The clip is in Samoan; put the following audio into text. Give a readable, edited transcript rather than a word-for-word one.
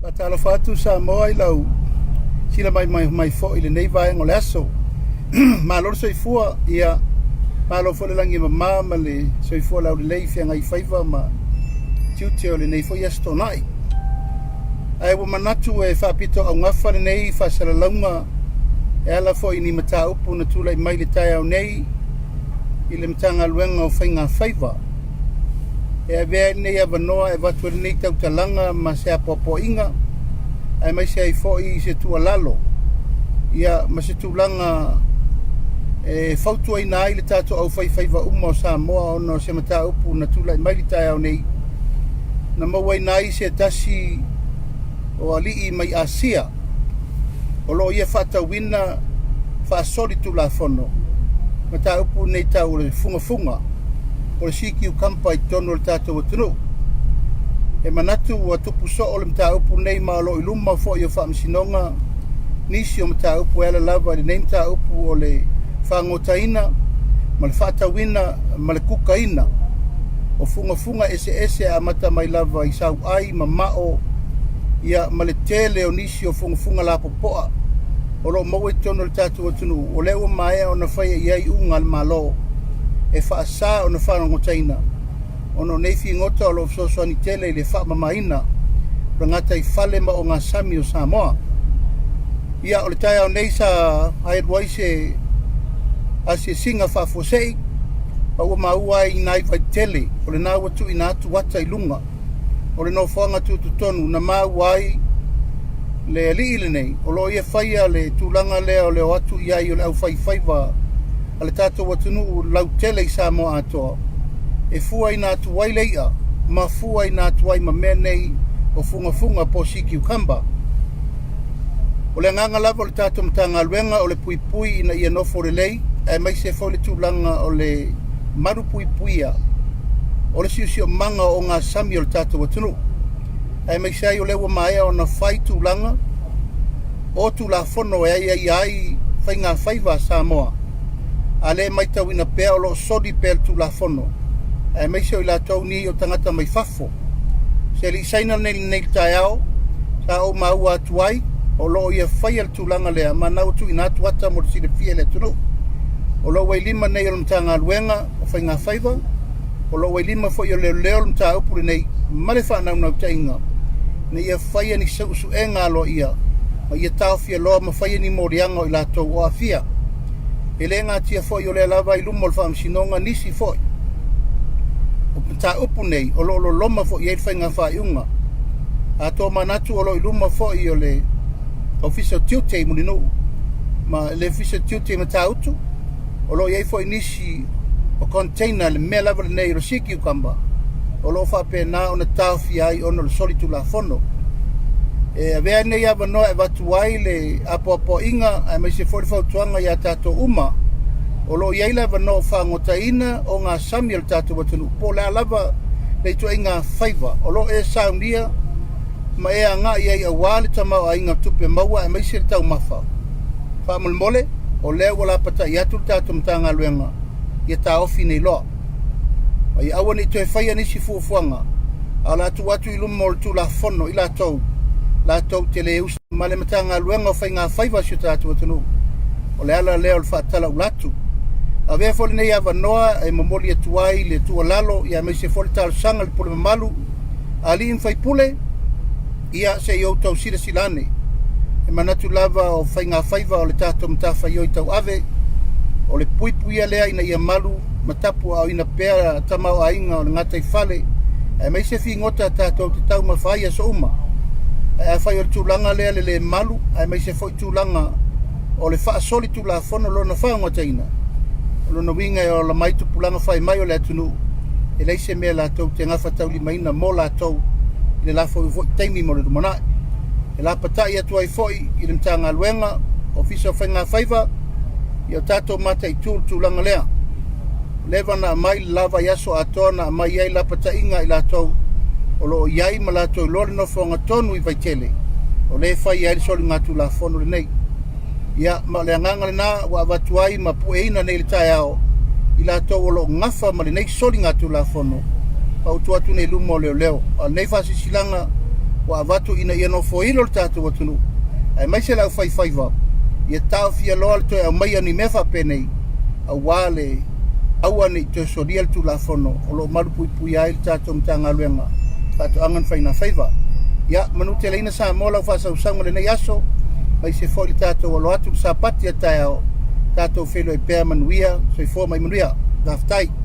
Faatalofa atu Samoa i lau sila mai mai mai foi i lenei vaega o le aso. Malo le soifua, ia malo foi le lagi e mama ma le soifua laulelei i feagai faiva ma tiute o lenei foi aso Toonai. Ae ua manatu e faapito augafa lenei faasalalauga e ala foi i ni mataupu na tulai mai le taeao nei i le Matagaluega o Faiga Faiva. E avea ai lenei avanoa e avatu ai lenei tautalaga ma se apoapoaiga aemaise ai foi se tuualalo ia ma se tulaga e fautuaina ai le tatou aufaifaiva uma o Samoa ona o se mataupu na tulai mai le taeao nei na mauaina ai se tasi o alii mai Asia o lo o ia faatauina faasoli tulafono mataupu nei tau o le fugafuga o le sea cucumber i totonu o le tatou atunuu. E manatu ua tupu soo le mataupu nei ma o lo o i luma foi o faamasinoga nisi o mataupu e ala lava i lenei mataupu o le fagotaina ma le faatauina ma le kukaina o fugafuga eseese e amata mai lava i sauai ma mao ia ma le tele o nisi o fugafuga lapopoa o lo o maua i totonu o le tatou atunuu o lea ua maea ona faia i ai iuga a le Malo e faasa ona fagotaina ona o nei figota o lo o fesoasoani tele i le faamamaina o le gataifale ma ogasami o Samoa. Ia, o le taeao nei sa aelu ai se asiasiga faafuasei ma ua maua ai i nai vaitele o lena ua tuuina atu ata i luga o le nofoaga tutotonu na maua ai le alii lenei o lo o ia faia le tulaga lea o le o atu i ai o le aufaifaiva a le tatou atunuu lautele i Samoa atoa e fuaina atu ai le i'a ma fuaina atu ai ma mea nei o fugafuga po o sea cucumber. O le agaga lava o le tatou Matagaluega o le puipui ina ia nofo lelei aemaise foi le tulaga o le malupuipuia o le siosiomaga o ogasami o le tatou atunuu aemaise ai o lea ua maea ona fai tulaga o Tulafono e aiaia ai faiga faiva a Samoa, a le matauina pea o lo o soli pea le Tulafono, aemaise o i latou nei o tagata mai fafo. Se alii Saina lenei lenei taeao, sa ou maua atu ai, o lo o ia faia le tulaga lea, ma na ua tuuina atu ata mo le silafia e le atunuu. O lo o ua i lima nei o le Matagaluega o Faiga Faiva, o lo o ua i lima foi o leoleo le mataupu lenei ma le faanaunautaiga ina ia faia ni suesuega aloaia ma ia taofia loa ma faia ni moliaga o i latou o aafia. E le natia foi o lea lava i luma o le faamasinoga nisi foi o mataupu nei o lo o loloma foi i ai le faiga faaiuga. A tomanatu o lo o i luma foi o le Ofisa o Tiute i Mulinuu ma le Ofisa o Tiute i Matautu, o lo o i ai foi nisi o container le mea lava lenei o le sea cucumber o lo o faapena ona taofia ai ona o le solitulafono. E avea lenei avanoa e avatu ai le apoapoaiga aemaise foi le fautuaga ia tatou uma o lo o i ai le avanoa o fagotaina ogasami o le tatou atunuu po o le a lava le ituaiga faiva o lo o e saunia ma e agai ai aua le tamaoaiga tupe maua aemaise le taumafa. Faamolemole, o lea ua lapatai atu le tatou Matagaluega ia taofi nei loa. Ma ia aua ne i toe faia nisi fuafuaga, a o le a tuu atu i luma o le Tulafono i latou latou te le usi ma le Matagaluega o Faiga Faiva a si o tatou atunuu. O le ala lea o le faatalaula atu. Avea foi lenei avanoa e momoli atu ai le tuualalo ia aemaise foi le talosaga i le pule mamalu a alii ma faipule, ia se i outou silasila ane. E manatu lava o faiga faiva o le tatou matafaioi tauave, o le puipuia lea ina ia malu ma tapuaaoina pea tamaoaiga o le gataifale, aemaise figota tatou te taumafa ai aso uma. Ae afai o le tulaga lea le le malu, aemaise foi tulaga o le faasoli tulafono lona faogataina, o lona uiga e ola mai tupulaga fai mai o le atunuu, e leai se mea latou te gafataulimaina mo latou i le la foi taimi mo le lumanai. E lapatai atu ai foi i le Matagaluega, Ofisa o Faiga Faiva, ia o tatou mataitu le tulaga lea. Ua leva ona aumai le la vaiaso atoa na aumai ai lapataiga i latou o lo o i ai ma latou iloa le nofoaga tonu i Vaitele o lea e fai ai le soligatulafono lenei. Ia, ma o le agaga lena ua avatu ai ma pueina nei le taeao i latou o lo o gafa ma lenei soligatulafono ma utu atu nei luma o leoleo. A o lenei faasilasilaga ua avatu ina ia nofoilo le tatou atunuu aemaise le aufaifaiva ia taofia loa le toe aumaia o ni mea faapenei aua le aua ne i toe solia le Tulafono o lo o malupuipuia ai le tatou Matagaluega Faatoaga ma Faigafaiva. Ia, manuteleina Samoa lau faasausauga i lenei aso, aemaise foi le tatou alo atu i le Sapati a taeao, tatou feiloai pea manuia, soifua ma ia manuia. Faafetai.